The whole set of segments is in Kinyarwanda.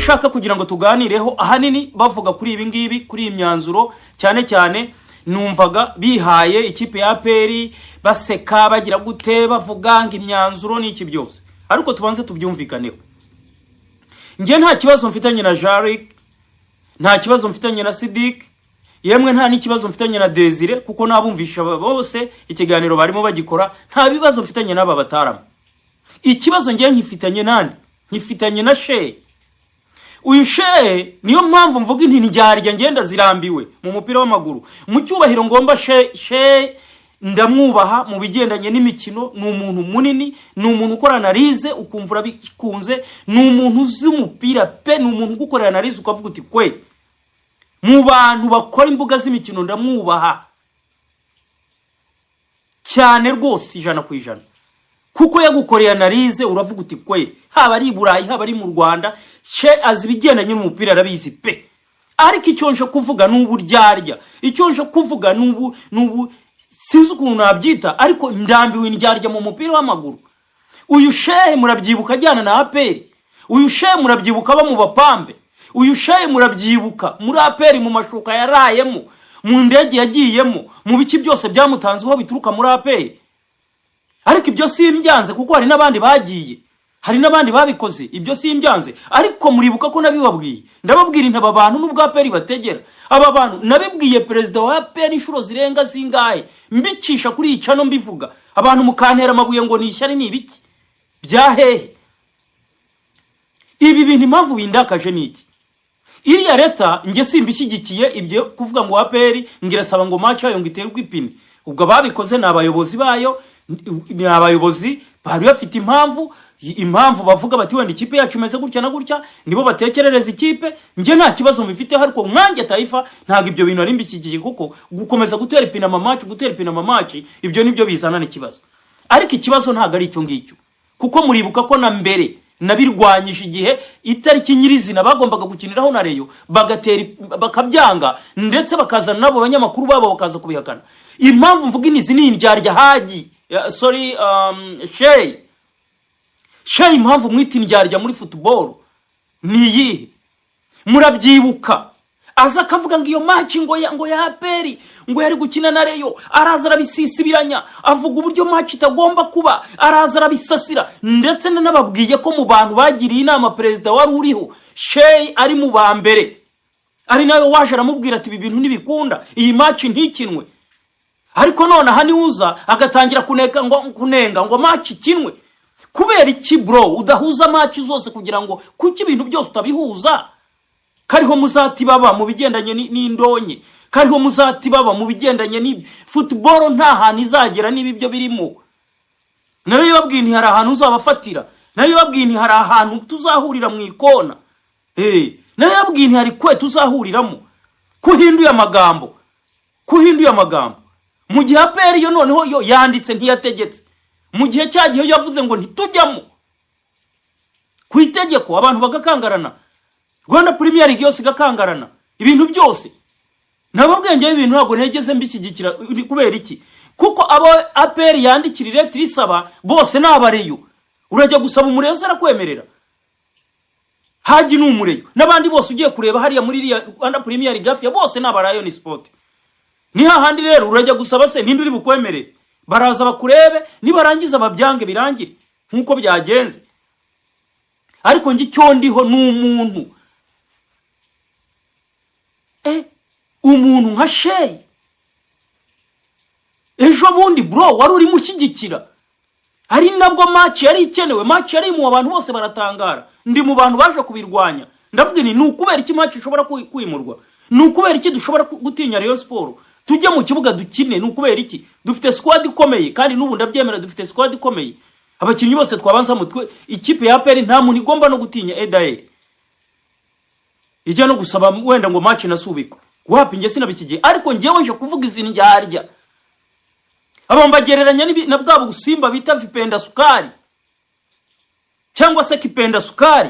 Nshaka kugira ngo tuganireho ahanini bavuga kuri ibi ngibi, kuri iyi myanzuro. Cyane cyane numvaga bihaye ikipe ya APR, baseka, bagira gute, bavuga ngo imyanzuro n'iki byose. Ariko tubanze tubyumvikaneho. Njye nta kibazo mfitanye na Jarik, nta kibazo mfitanye na Sidik, yemwe nta n'ikibazo mfitanye na Desire, kuko nabumvisha bose ikiganiro barimo bagikora. Nta bibazo mfitanye n'aba bataramu. Ikibazo ngiye nkifitanye nande? Nkifitanye na Shehe. Uyu Shehe, niyo mpamvu mvuga inti ndyarya, ngenda zirambiwe mu mupira w'amaguru. Mu cyubahiro ngomba Shehe, ndamwubaha mu bigendanye n'imikino. Ni umuntu munini, ni umuntu ukora analyse ukumva urabikunze, ni umuntu uzi umupira pe, ni umuntu ugukorera analyse ukavuga uti kwe. Mu bantu bakora imbuga z'imikino ndamwubaha cyane rwose, 100%, kuko yagukoreye analyse uravuga uti kwe. Haba ari i Burayi, haba ari mu Rwanda, she azi ibigendanye n'umupira, arabizi pe. Ariko icyo nje kuvuga ni uburyarya. Icyo nje kuvuga ni ubu sinzi ukuntu nabyita, ariko ndambiwe indyarya mu mupira w'amaguru. Uyu Shehe murabyibuka ajyana na APR. Uyu Shehe murabyibuka aba mu bapambe. Uyu Shehe murabyibuka muri APR, mu mashuka yarayemo, mu ndege yagiyemo, mu biki byose byamutanzeho bituruka muri APR. Ariko ibyo simbyanze, kuko hari n'abandi bagiye, hari n'abandi babikoze, ibyo simbyanze. Ariko muribuka ko nabibabwiye, ndababwira inti aba bantu n'ubwo APR bategera aba bantu. Nabibwiye perezida wa APR inshuro zirenga zingahe, mbicisha kuri iyi channel mbivuga, abantu mukantera amabuye ngo ni ishyari, ni ibiki bya hehe. Ibi bintu impamvu bindakaje ni iki? Iriya leta njye simbishyigikiye, ibyo kuvuga ngo APR ngo irasaba ngo match yayo ngo iterwe ipine. Ubwo ababikoze ni abayobozi bayo, ni abayobozi bari bafite impamvu bavuga bati wenda ikipe yacu imeze gutya na gutya, nibo batekerereza ikipe. Njye nta kibazo mbifiteho, ariko nkanjye Taifa ntabwo ibyo bintu ari mbishyigikiye, kuko gukomeza gutera ipine amamatch, gutera ipine amamatch, ibyo nibyo bizana n'ikibazo. Ariko ikibazo ntabwo ari icyo ngicyo, kuko muribuka ko na mbere nabirwanyije igihe itariki nyirizina bagombaga gukiniraho na Rayon bagatera bakabyanga, ndetse bakazana n'abo banyamakuru babo bakaza kubihakana. Impamvu mvuga inizi ni indyarya Hagi, sorry, Shehe. Shehe, impamvu mwita indyarya muri football ni iyihe? Murabyibuka aza akavuga ngo iyo match ngo ya APR ngo yari gukina na Rayon, araza arabisisibiranya, avuga uburyo match itagomba kuba, araza arabisasira. Ndetse nanababwiye ko mu bantu bagiriye inama perezida wari uriho, Shehe ari mu ba mbere, ari nawe waje aramubwira ati ibi bintu ntibikunda, iyi match ntikinwe. Ariko none aha niwe uza agatangira kuneka, ngo kunenga ngo match ikinwe. Kubera iki bro udahuza match zose? Kugira ngo kuki ibintu byose utabihuza? Kariho muzati baba mu bigendanye n'indonke, kariho muzati baba mu bigendanye n'ibyo. Football nta hantu izagera niba ibyo birimo. Narabibabwiye nti hari ahantu uzabafatira, narabibabwiye nti hari ahantu tuzahurira mu ikona. Narabibabwiye nti hari kwe tuzahuriramo. Kuhinduye amagambo, kuhinduye amagambo mu gihe APR yo noneho yo yanditse ntiyategetse. Mu gihe cya gihe yavuze ngo ntitujyamo ku itegeko, abantu bagakangarana, Rwanda Premier League yose igakangarana, ibintu byose. Nabo bwenge ibintu ntabwo negeze mbishyigikira. Kubera iki? Kuko abo APR yandikira ilettre isaba bose ni abaRayon. Urajya gusaba umuRayon se arakwemerera? Hagi ni umuRayon, n'abandi bose ugiye kureba hariya muri iriya Rwanda Premier League hafi ya bose ni abaRayon Sport. Ni hahandi rero urajya gusaba se, ninde uri bukwemerere? Baraza bakurebe, nibarangiza babyange, birangire nk'uko byagenze. Ariko njye icyo ndiho ni umuntu, umuntu nka Shehe ejo bundi bro wari urimo ushyigikira, ari nabwo match yari ikenewe, match yari mu abantu bose baratangara. Ndi mu bantu baje kubirwanya, ndavuga nti ni ukubera iki match ishobora kwimurwa? Ni ukubera iki dushobora gutinya Rayon Sport? Tujye mu kibuga dukine. Ni ukubera iki? Dufite squad ikomeye, kandi n'ubu ndabyemera, dufite squad ikomeye. Abakinnyi bose twabanza mutwe, ikipe ya APR nta muntu igomba no gutinya. Edael ijya no gusaba wenda ngo match inasubikwe, wapi, njye sinabikigiye. Ariko njyewe nje kuvuga izi ndyarya. Aba mbagereranya na bwa busimba bita vipenda sukari cyangwa se kipenda sukari.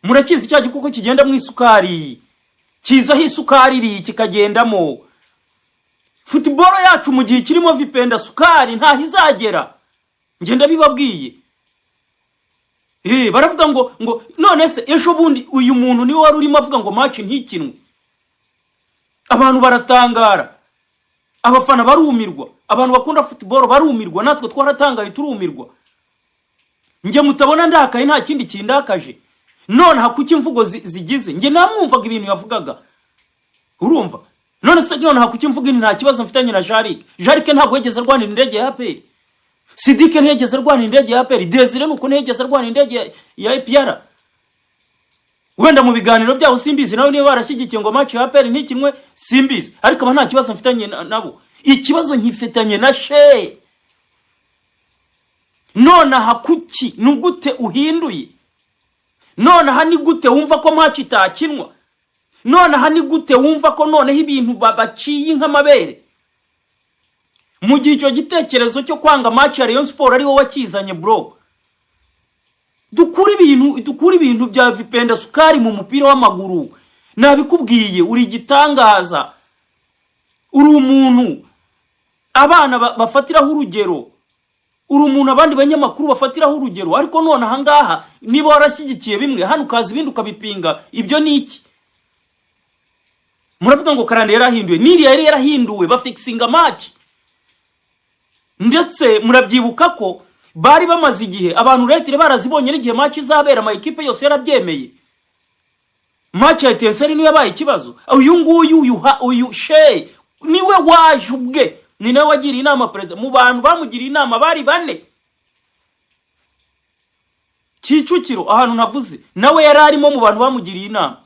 Murakizi cya gikoko kigenda mu isukari, kizaho isukari iri kikagendamo. Football yacu mu gihe kirimo vipenda sukari ntaho izagera, njye ndabibabwiye. Baravuga ngo none se ejo bundi uyu muntu niwe wari urimo avuga ngo match ntikinwe, abantu baratangara, abafana barumirwa, abantu bakunda football barumirwa, natwe twaratangaye turumirwa. Njye mutabona ndakaye, nta kindi kindakaje none kuki imvugo zigize. Njye namwumvaga ibintu yavugaga, urumva? None se none kuki imvugo ini? Nta kibazo mfitanye na Jarike. Jarike ntabwo yigeze arwanira indege ya APR, Sidike ntiyigeze arwanira indege ya APR, Desire nuko ntiyigeze arwanira indege ya APR. Wenda mu biganiro byabo simbizi, nawe niba barashyigikiye ngo match ya APR ntikinwe simbizi, ariko aba nta kibazo mfitanye nabo. Ikibazo nkifitanye na She. Nonaha kuki, ni gute uhinduye? Nonaha ni gute wumva ko match itakinwa? Nonaha ni gute wumva ko noneho ibintu baciye nk'amabere, mu gihe icyo gitekerezo cyo kwanga match ya Rayon Sport ari wowe wakizanye? Bro, dukure ibintu bya vipenda sukari mu mupira w'amaguru. Nabikubwiye, uri igitangaza, uri umuntu abana bafatiraho urugero, uri umuntu abandi banyamakuru bafatiraho urugero. Ariko none ahangaha niba warashyigikiye bimwe hano, ukaza ibindi ukabipinga, ibyo ni iki? Muravuga ngo calendrier yarahinduwe, n'iriya yari yarahinduwe, bafixinga match. Ndetse murabyibuka ko bari bamaze igihe abantu lettre barazibonye n'igihe match izabera, ama ekipe yose yarabyemeye. Match ya Etincelles niyo yabaye ikibazo. Uyu nguyu, uyu She niwe waje ubwe, ni nawe wagiriye inama perezida. Mu bantu bamugiriye inama bari bane, Kicukiro ahantu navuze nawe yari arimo mu bantu bamugiriye inama.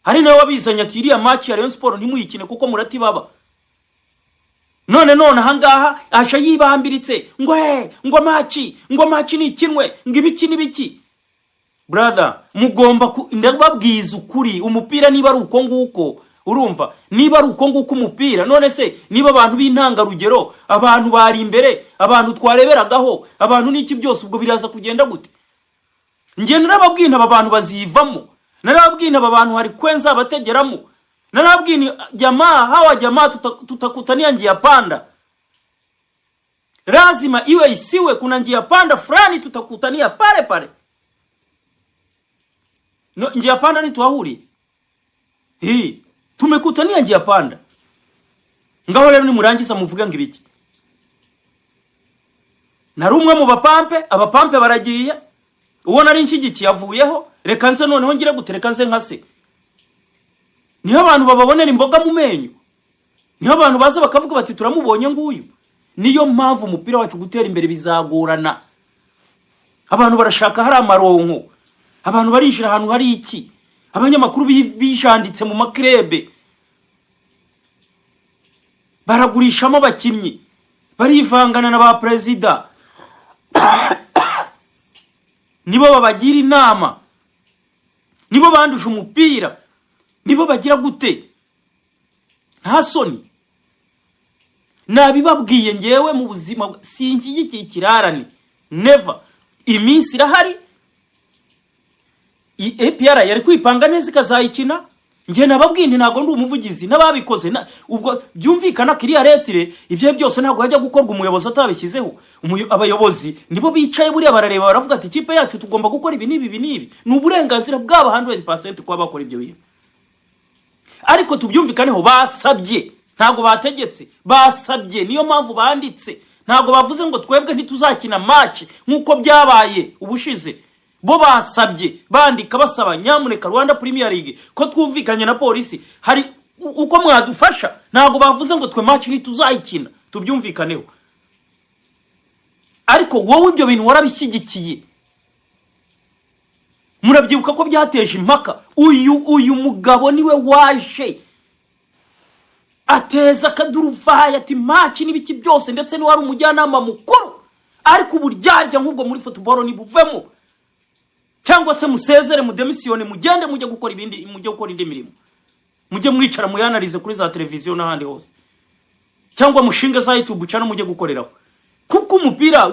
Hari nawe wabizanye ati: "Iriya match ya Rayon Sport ntimuyikine kuko muratibaba." None ahangaha aje yibambiritse ngo he, ngo match nikinwe, ngo ibiki n'ibiki. Brother, mugomba ndababwiza ukuri, umupira niba ari uko nguko, urumva, niba ari uko nguko umupira, none se niba abantu b'intangarugero, abantu bari imbere, abantu twareberagaho, abantu n'iki byose, ubwo biraza kugenda gute? Njye narababwiye aba bantu bazivamo, narababwiye aba bantu hari kwenza bategeramo, narababwiye jamaa, hawa jamaa tutakutania njia panda, lazima iwe isiwe, kuna njia panda fulani tutakutania pale pale. No, njia panda ni twahuriye hii, tumekutania njia panda. Ngaho rero nimurangiza muvuge ngo ibiki? Nari umwe mu bapampe, abapampe baragiye, uwo nari nshyigikiye avuyeho, reka nze noneho ngire gute? Reka nze nkase. Niho abantu bababonera imboga mu menyo, niho abantu baza bakavuga bati: "Turamubonye nguyu." Niyo mpamvu umupira wacu gutera imbere bizagorana. Abantu barashaka hari amaronko, abantu barinjira ahantu hari iki, abanyamakuru bijanditse mu maclub, baragurishamo abakinnyi, barivangana na ba perezida, nibo babagira inama, nibo banduje umupira, nibo bagira gute? Nta soni? Nabibabwiye, ngewe mu buzima sinshyigikiye ikirarane, never. Iminsi irahari, APR yari kwipanga neza ikazayikina. Njye nababwiye nti ntabwo ndi umuvugizi n'ababikoze ubwo byumvikana ko iriya lettre, ibyo byose ntabwo hajya gukorwa umuyobozi atabishyizeho. Abayobozi nibo bicaye buriya barareba, baravuga ati: "Ikipe yacu tugomba gukora ibi n'ibi, ibi n'ibi." Ni uburenganzira bwabo 100% kuba bakora ibyo bintu, ariko tubyumvikaneho, basabye, ntabwo bategetse, basabye. Niyo mpamvu banditse, ntabwo bavuze ngo twebwe ntituzakina match nk'uko byabaye ubushize. Bo basabye, bandika basaba: "Nyamuneka Rwanda Premier League, ko twumvikanye na Polisi, hari uko mwadufasha?" Ntabwo bavuze ngo twe match ntituzayikina, tubyumvikaneho. Ariko wowe ibyo bintu warabishyigikiye. Murabyibuka ko byateje impaka. Uyu mugabo niwe waje ateza akaduruvayi ati match n'ibiki byose, ndetse niwe wari umujyanama mukuru. Ariko uburyarya nk'ubwo muri football ntibuvemo, cyangwa se musezere, mudémissionne, mugende mujye gukora ibindi, mujye gukora indi mirimo, mujye mwicara muyanarize kuri za televiziyo n'ahandi hose, cyangwa mushinge za YouTube channel mujye gukoreraho, kuko umupira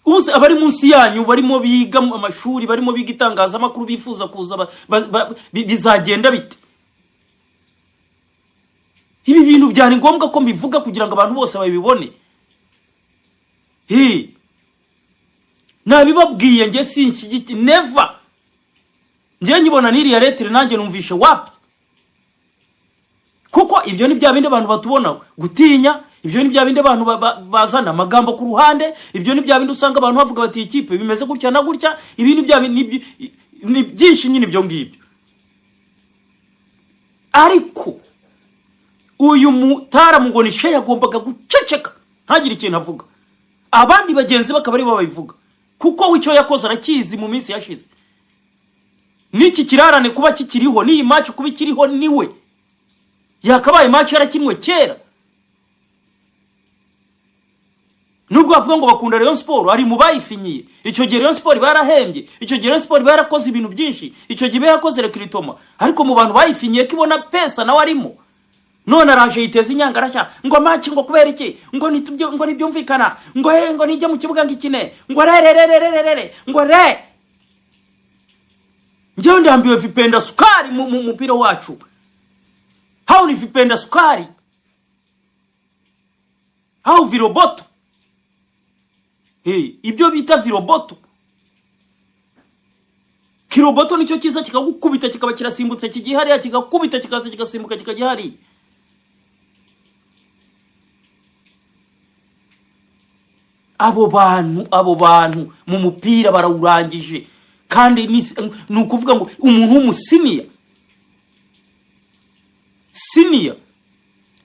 ubuse abari munsi yanyu barimo biga amashuri, barimo biga itangazamakuru, bifuza kuza, bizagenda bite? Ibi bintu byari ngombwa ko mbivuga kugira ngo abantu bose babibone. Nabibabwiye, njye sinshyigikiye, never. Njye nkibona n'iriya lettre, nanjye numvishe wapi, kuko ibyo ni bya bindi abantu batubona gutinya, ibyo ni bya bindi abantu bazana amagambo ku ruhande, ibyo ni bya bindi usanga abantu bavuga bati ikipe bimeze gutya na gutya. Ibi ni bya bindi, ni byinshi nyine ibyo ngibyo. Ariko uyu mutaramu ngo ni Shehe yagombaga guceceka, ntagire ikintu avuga, abandi bagenzi bakaba aribo babivuga, kuko we icyo yakoze arakizi mu minsi yashize. N'iki kirarane kuba kikiriho, n'iyi match kuba ikiriho, niwe yakabaye match yarakinwe kera. Nubwo bavuga ngo bakunda Rayon Sport, ari mu bayifinyiye. Icyo gihe Rayon Sport iba yarahembye, icyo gihe Rayon Sport iba yarakoze ibintu byinshi, icyo gihe iba yarakoze recrutement, ariko mu bantu bayifinyiye ko ibona pesa nawe arimo. None araje yiteza inyangarashya ngo match, ngo kubera iki, ngo nitubyo, ngo ntibyumvikana, ngo he, ngo nijye mu kibuga ngo ikine, ngo re re re re re re re, ngo re. Njyewe ndambiwe vipenda sukari mu mupira wacu. Hao ni vipenda sukari, hao viroboto. Hey, ibyo bita viroboto, kiroboto nicyo cyiza, kikagukubita kikaba kirasimbutse kigiye hariya, kigakubita kikaza kigasimbuka kikajya hariya. Abo bantu mu mupira barawurangije. Kandi ni ukuvuga ngo umuntu w'umusiniya siniya,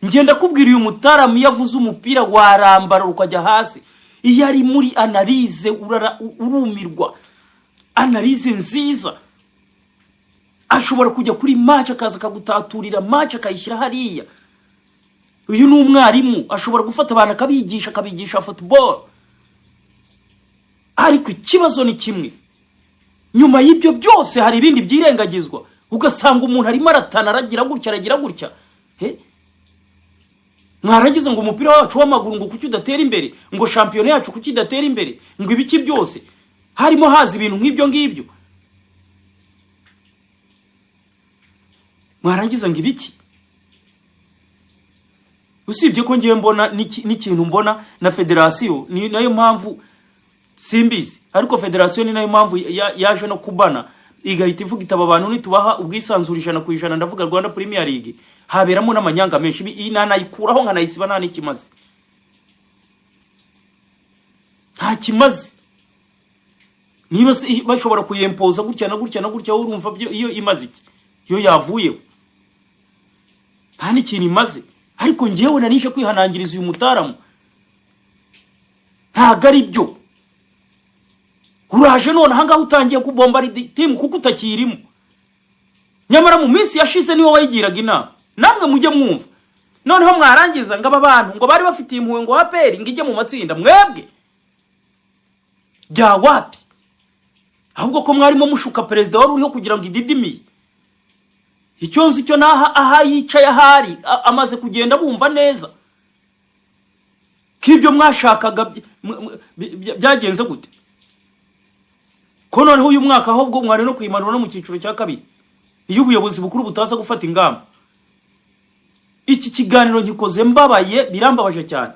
ngenda kubwira, uyu mutaramu iyo avuze umupira warambara ukajya hasi. Iyo ari muri analyse urumirwa, analyse nziza. Ashobora kujya kuri match akaza akagutaturira match akayishyira hariya. Uyu ni umwarimu, ashobora gufata abantu akabigisha, akabigisha football. Ariko ikibazo ni kimwe, nyuma y'ibyo byose hari ibindi byirengagizwa, ugasanga umuntu arimo aratana, aragira gutya, aragira gutya. He? Mwaragize ngo umupira wacu w'amaguru ngo kuki udatera imbere, ngo shampiyona yacu kuki idatera imbere, ngo ibiki byose, harimo haza ibintu nk'ibyo ngibyo. Mwarangiza ngo ibiki? Usibye ko ngiye mbona n'ikintu mbona na federasiyo, ni nayo mpamvu simbizi, ariko federasiyo ni nayo mpamvu yaje no kubana, igahita ivuga itaba abantu nitubaha ubwisanzure 100%, ndavuga Rwanda Premier League, haberamo n'amanyanga menshi. Iyi nanayikuraho nkanayisiba, nta n'ikimaze, nta kimaze. Niba se bashobora kuyempoza gutya na gutya na gutya, wowe urumva byo iyo imaze iki? Iyo yavuyeho nta n'ikintu imaze. Ariko njyewe narishe kwihanangiriza uyu mutaramu, ntabwo ari byo. Uraje none ahangaha utangiye kubombara team kuko utakirimo, nyamara mu minsi yashize niwe wayigiraga inama. Namwe mujye mwumva. Noneho mwarangiza ngo aba bantu ngo bari bafitiye impuhwe ngo APR ngo ijye mu matsinda. Mwebwe bya wapi? Ahubwo ko mwarimo mushuka perezida wari uriho kugira ngo ididimiye. Icyo nzi cyo naha aha yicaye ahari amaze kugenda bumva neza ko ibyo mwashakaga byagenze gute, ko noneho uyu mwaka ahubwo mwari no kuyimanura no mu cyiciro cya kabiri iyo ubuyobozi bukuru butaza gufata ingamba. Iki kiganiro nkikoze mbabaye, birambabaje cyane.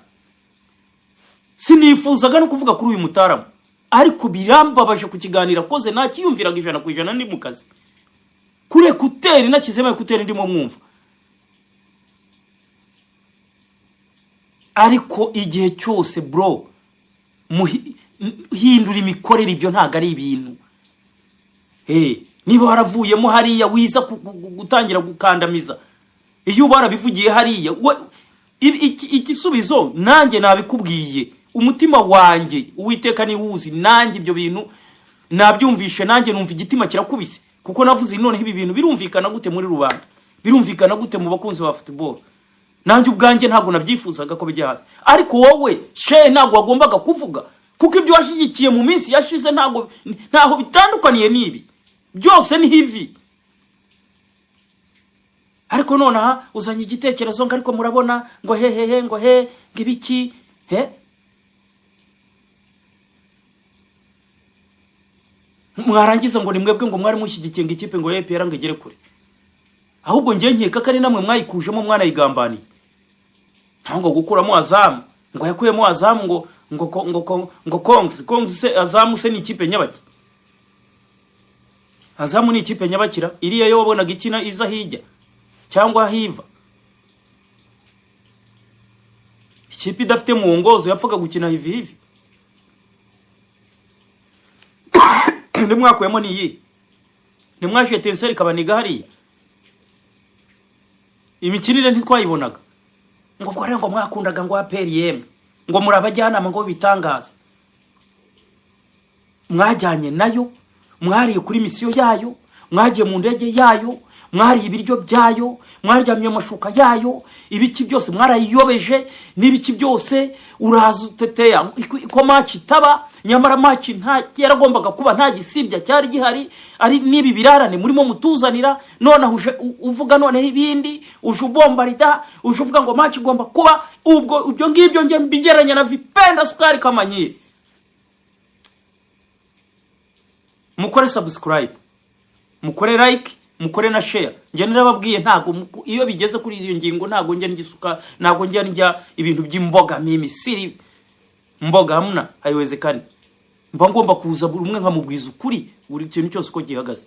Sinifuzaga no kuvuga kuri uyu mutaramu, ariko birambabaje ku kiganiro akoze. Nakiyumviraga 100% ndi mu kazi kuri écouteurs, nashyizemo écouteurs ndimo mwumva. Ariko igihe cyose bro, hindura imikorere, ibyo ntabwo ari ibintu. Hey, niba waravuyemo hariya wiza gutangira gukandamiza, iyo uba warabivugiye hariya igisubizo nanjye nabikubwiye. Umutima wanjye Uwiteka niwuzi, nanjye ibyo bintu nabyumvishe, nanjye numva igitima kirakubise, kuko navuze noneho ibi bintu birumvikana gute muri rubanda, birumvikana gute mu bakunzi ba football? Nanjye ubwanjye ntabwo nabyifuzaga ko bijya hasi. Ariko wowe Shehe ntabwo wagombaga kuvuga, kuko ibyo washyigikiye mu minsi yashize ntabwo ntaho bitandukaniye n'ibi byose, ni hivi. Ariko nonaha uzanye igitekerezo ngo ariko murabona ngo hehehe, ngo he, ngo ibiki he. Mwarangiza ngo ni mwebwe ngo mwari mushyigikiye ngo ikipe ngo APR ngo igere kure. Ahubwo ngiye nkeka ko ari namwe mwayikujemo, mwanayigambaniye, ntabwo gukuramo Azamu. Ngo yakuyemo Azam, ngo Kongs Kongs se, Azam se ni ikipe nyabaki? Azam ni ikipe nyabakira? Iriya yo wabonaga ikina iza hijya cyangwa hiva, ikipe idafite muongozo yapfaga gukina hivi hivi. Nimwakuyemo ni iyi, nimwaje Etincelles ikabaniga hariya, imikinire ntitwayibonaga. Ngo ubwo rero ngo mwakundaga ngo APR, yemwe ngo muri abajyanama, ngo bitangaza mwajyanye nayo, mwariye kuri misiyo yayo, mwagiye mu ndege yayo, mwariye ibiryo byayo, mwaryamye amashuka yayo, ibiki byose mwarayiyobeje n'ibiki byose. Uraza uteteya ko match itaba, nyamara match nta yaragombaga kuba, nta gisibya cyari gihari. Ari n'ibi birarane murimo mutuzanira noneho, uje uvuga noneho ibindi, uje ubombarida, uje uvuga ngo match igomba kuba. Ubwo ibyo ngibyo njye mbigereranya na vipenda sukari kamanyiye. Mukore subscribe, mukore like, mukore na share. Njye narababwiye, ntago iyo bigeze kuri iyo ngingo ntago njya ngisuka, ntago njya ndya ibintu by'imboga mimisiri mboga, hamna, haiwezekani. Mba ngomba kuza buri umwe nkamubwiza ukuri, buri kintu cyose uko gihagaze.